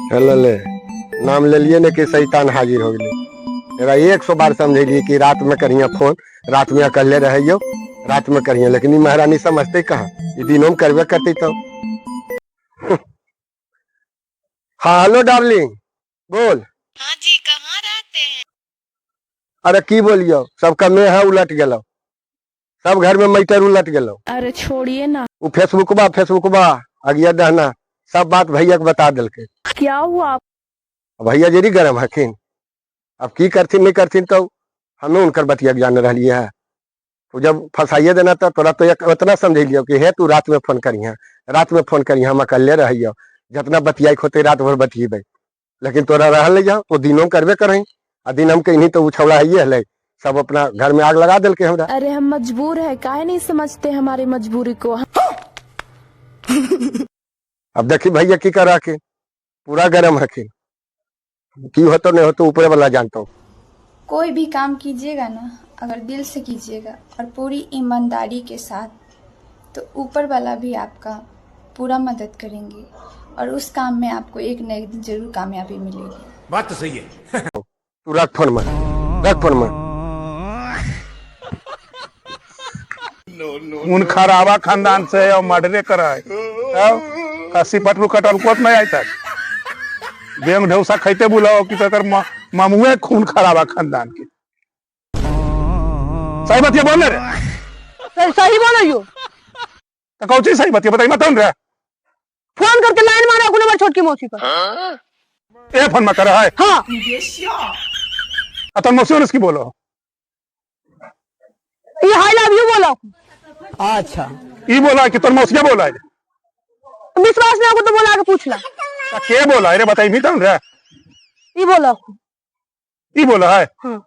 हेलो ले नाम लेलिए ने कि शैतान हाजिर हो गेलै। एकरा 100 बार समझेलिए कि रात में करिए फोन, रात में अकेले रहियो, रात में करिए, लेकिन ई महारानी समझते कहाँ, ई दिनों में करबे करते तो। हाँ हेलो डार्लिंग, बोल। हाँ जी, कहाँ रहते हैं? अरे की बोलियो, सबका में है उलट गेलो, सब घर में मैटर उलट गेलो। अरे छोड़िए ना। वो फेसबुकबा फेसबुकबा अगिया दहना सब बात भैया के बता देलके। क्या हुआ? भैया जरी गरम हखिन, अब की करथिन नहीं करथिन तो हमें उनकर बतिया के जान रही है। तो जब फंसाइए देना तो तोरा तो एक उतना समझ लियो कि हे तू रात में फोन करिहे, रात में फोन करिहे, हम अकेले रहियो, जितना बतियाई होते रात भर बतियेबै, लेकिन तोरा रहल नहीं जाओ तो दिनों करबे करही, आ दिन हम कहीं तो उ छौड़ा है हले, सब अपना घर में आग लगा देलके हमरा। अरे हम मजबूर है, काहे नहीं समझते हमारी मजबूरी को। अब देखी भैया की कर हखिन, पूरा गरम हखिन, की होतो नहीं होतो ऊपरे वाला जानतो। कोई भी काम कीजिएगा ना, अगर दिल से कीजिएगा और पूरी ईमानदारी के साथ, तो ऊपर वाला भी आपका पूरा मदद करेंगे और उस काम में आपको एक न एक दिन जरूर कामयाबी मिलेगी। बात तो सही है। तू रख फोन में, रख फोन में। खून खराबा खानदान से और मर्डरे करे तब कसी पटरू कटल कोत नहीं आई तक बेंग ढौसा खैते बुलाओ कि तकर ममुए खून खराबा खानदान के। सही बतिया बोल रे। सही बोलो। तो कौन चीज सही बतिया बताई मत रे। फोन करके लाइन मारा अपने बार छोटकी मौसी पर। ए फोन में करे है। हाँ। अतन मौसी उसकी बोलो। ये I love you बोलो। अच्छा। ई बोला कि तोर मौसिया बोला है? विश्वास नहीं होगा तो बोला के पूछ ला। तो के बोला है रे बताई नहीं तन रे। ये बोला। ई बोला है। हाँ।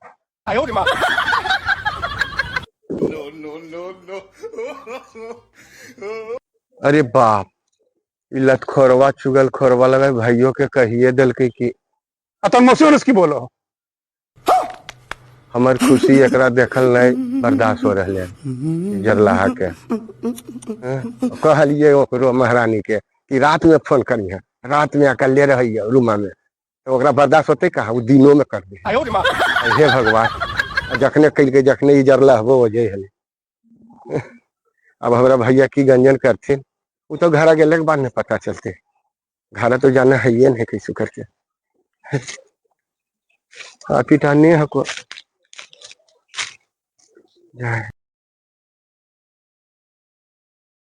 अरे बाप, ई लतखोरवा चुगल खोरवा लगे भाइयों के कहिए देलके कि अतन मौसी उसकी बोलो। हमर खुशी एकरा देखल नहीं बर्दाश्त हो रहले जरलाहा के। हाँ, कहलिए ओकरो महारानी के कि रात में फोन करिहे, रात में अकेले रहिए रूमा में, तो ओकरा बर्दाश्त होते कहाँ, वो दिनों में कर दे। हे भगवान, जखने कलके जखने ई जरला हबो हो जाए हले। अब हमरा भैया की गंजन करथिन, वो तो घर गेले के बाद नहीं पता चलते, घर तो जाना है ही नहीं कैसे करके। पिटाने हको। जाए।